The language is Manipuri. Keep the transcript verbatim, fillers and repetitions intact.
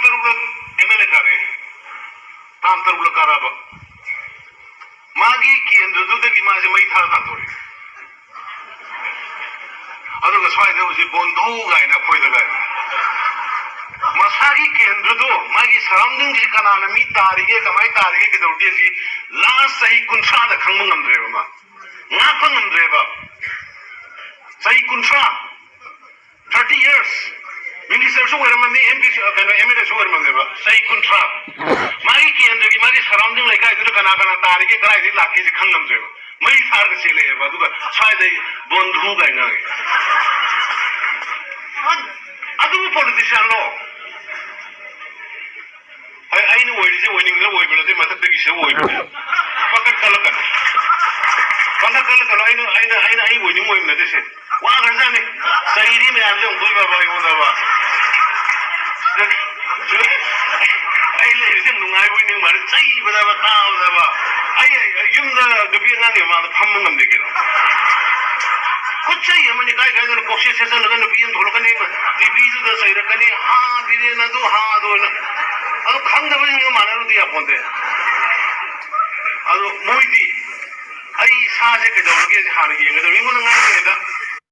ꯇꯔꯨꯛꯂꯛ ꯑꯦꯝ ꯑꯦꯜ ꯑꯦ ꯀꯥꯔꯛꯑꯦ꯫ ꯇꯥꯝ ꯇꯔꯨꯛꯂꯛ ꯀꯥꯔꯛꯑꯕ꯫ ꯃꯥꯒꯤ ꯀꯦꯟꯗ꯭ꯔꯗꯨꯗꯒꯤ ꯃꯥꯁꯦ ꯃꯩ ꯊꯥꯔ ꯇꯥꯟꯊꯣꯔꯛꯑꯦ꯫ ꯑꯗꯨꯒ ꯁ꯭ꯋꯥꯏꯗ ꯍꯧꯖꯤꯛ ꯕꯣꯟꯙꯨ ꯀꯥꯏꯅ ꯑꯩꯈꯣꯏꯗ ꯀꯥꯏꯅ꯫ ꯃꯁꯥꯒꯤ ꯀꯦꯟꯗ꯭ꯔꯗꯣ, ꯃꯥꯒꯤ ꯁꯔꯥꯎꯟꯗꯤꯡꯁꯤ ꯀꯅꯥꯅ ꯃꯤ ꯇꯥꯔꯤꯒꯦ, ꯀꯃꯥꯏꯅ ꯇꯥꯔꯤꯒꯦ, ꯀꯩꯗꯧꯔꯤꯒꯦ ꯁꯤ ꯂꯥꯁ ꯆꯍꯤ ꯀꯨꯟꯊ꯭ꯔꯥꯗ ꯈꯪꯕ ꯉꯝꯗ꯭ꯔꯦꯕ ꯃꯥ꯫ ꯉꯥꯛꯄ ꯉꯝꯗ꯭ꯔꯦꯕ꯫ ꯆꯍꯤ ꯀꯨꯟꯊ꯭ꯔꯥ, ꯊꯥꯔꯇꯤ ꯌꯔꯁ ꯃꯤꯅꯤꯁꯇꯔꯁꯨ ꯑꯣꯏꯔꯝꯃꯅꯤ, ꯑꯦꯝ ꯄꯤ ꯀꯩꯅꯣ ꯑꯦꯝ ꯑꯦꯜ ꯑꯦꯁꯨ ꯑꯣꯏꯔꯝꯃꯅꯦꯕ꯫ ꯆꯍꯤ ꯀꯨꯟꯊ꯭ꯔꯥ ꯃꯥꯒꯤ ꯀꯦꯟꯗ꯭ꯔꯒꯤ, ꯃꯥꯒꯤ ꯁꯔꯥꯎꯟꯗꯤꯡ ꯂꯩꯀꯥꯏꯗꯨꯗ ꯀꯅꯥ ꯀꯅꯥ ꯇꯥꯔꯤꯒꯦ, ꯀꯗꯥꯏꯗꯒꯤ ꯂꯥꯛꯀꯦꯁꯦ ꯈꯪ ꯉꯝꯗ꯭ꯔꯦꯕ꯫ ꯃꯩ ꯊꯥꯔꯒ ꯆꯦꯜꯂꯛꯑꯦꯕ꯫ ꯑꯗꯨꯒ ꯁ꯭ꯋꯥꯏꯗꯩ ꯕꯣꯟꯙꯨ ꯀꯥꯏꯅ ꯉꯥꯡꯉꯦ꯫ ꯑꯗꯨꯕꯨ ꯄꯣꯂꯤꯇꯤꯁꯤꯌꯥꯟꯂꯣ? ꯑꯩ, ꯑꯩꯅ ꯑꯣꯏꯔꯤꯁꯦ ꯑꯣꯏꯅꯤꯡꯗꯅ ꯑꯣꯏꯕ ꯅꯠꯇꯦ, ꯃꯊꯛꯇꯒꯤ ꯁꯤꯗ ꯑꯣꯏꯕꯅꯦ꯫ ꯄꯥꯈꯠ ꯀꯜꯂꯛꯀꯅꯨ꯫ ꯄꯥꯈꯠ ꯀꯜꯂꯛꯀꯅꯨ꯫ ꯑꯩꯅ, ꯑꯩꯅ, ꯑꯩꯅ ꯑꯩ ꯑꯣꯏꯅꯤꯡ ꯑꯣꯏꯕ ꯅꯠꯇꯦ ꯁꯦ꯫ ꯋꯥꯈ꯭ꯔꯖꯥꯠꯅꯤ꯫ ꯆꯩꯔꯤ ꯃꯌꯥꯝꯁꯦ ꯑꯃꯨꯛ ꯇꯣꯏꯕꯕ ꯑꯩꯉꯣꯟꯗꯕ꯫ ꯑꯩ ꯂꯩꯔꯤꯁꯦ ꯅꯨꯡꯉꯥꯏꯕꯣꯏ ꯅꯤꯡ ꯃꯥꯜꯂꯦ꯫ ꯆꯩꯕꯗꯕ, ꯇꯥꯕꯗꯕ꯫ ꯑꯩ, ꯑꯩ ꯌꯨꯝꯗ ꯅꯨꯄꯤ ꯑꯉꯥꯡꯒꯤ ꯃꯃꯥꯡꯗ ꯐꯝꯕ ꯉꯝꯗꯦ ꯀꯩꯅꯣ꯫ ꯈꯨꯠ ꯆꯩ ꯑꯃꯅꯤ ꯀꯥꯏ ꯀꯥꯏꯗꯅꯣ ꯀꯣꯛꯁꯦ ꯁꯦꯠꯆꯜꯂꯒ ꯅꯨꯄꯤ ꯑꯃ ꯊꯣꯛꯂꯛꯀꯅꯤ, ꯇꯤꯚꯤꯗꯨꯗ ꯆꯩꯔꯛꯀꯅꯤ, "ꯍꯥ ꯕꯤꯔꯦꯟ ꯑꯗꯨ, ꯍꯥ ꯑꯗꯨ" ꯑꯅ꯫ ꯑꯗꯨ ꯈꯪꯗꯕꯁꯤꯡꯒ ꯃꯥꯟꯅꯔꯨꯗꯤ ꯌꯥꯄꯣꯟꯇꯦ꯫ ꯑꯗꯨ ꯃꯣꯏꯗꯤ ꯑꯩ ꯏꯁꯥꯁꯦ ꯀꯩꯗꯧꯔꯒꯦ ꯍꯥꯟꯅ ꯌꯦꯡꯒꯗꯕ꯫ ꯃꯤꯉꯣꯟꯗ ꯉꯥꯡꯗ꯭ꯔꯤꯉꯩꯗ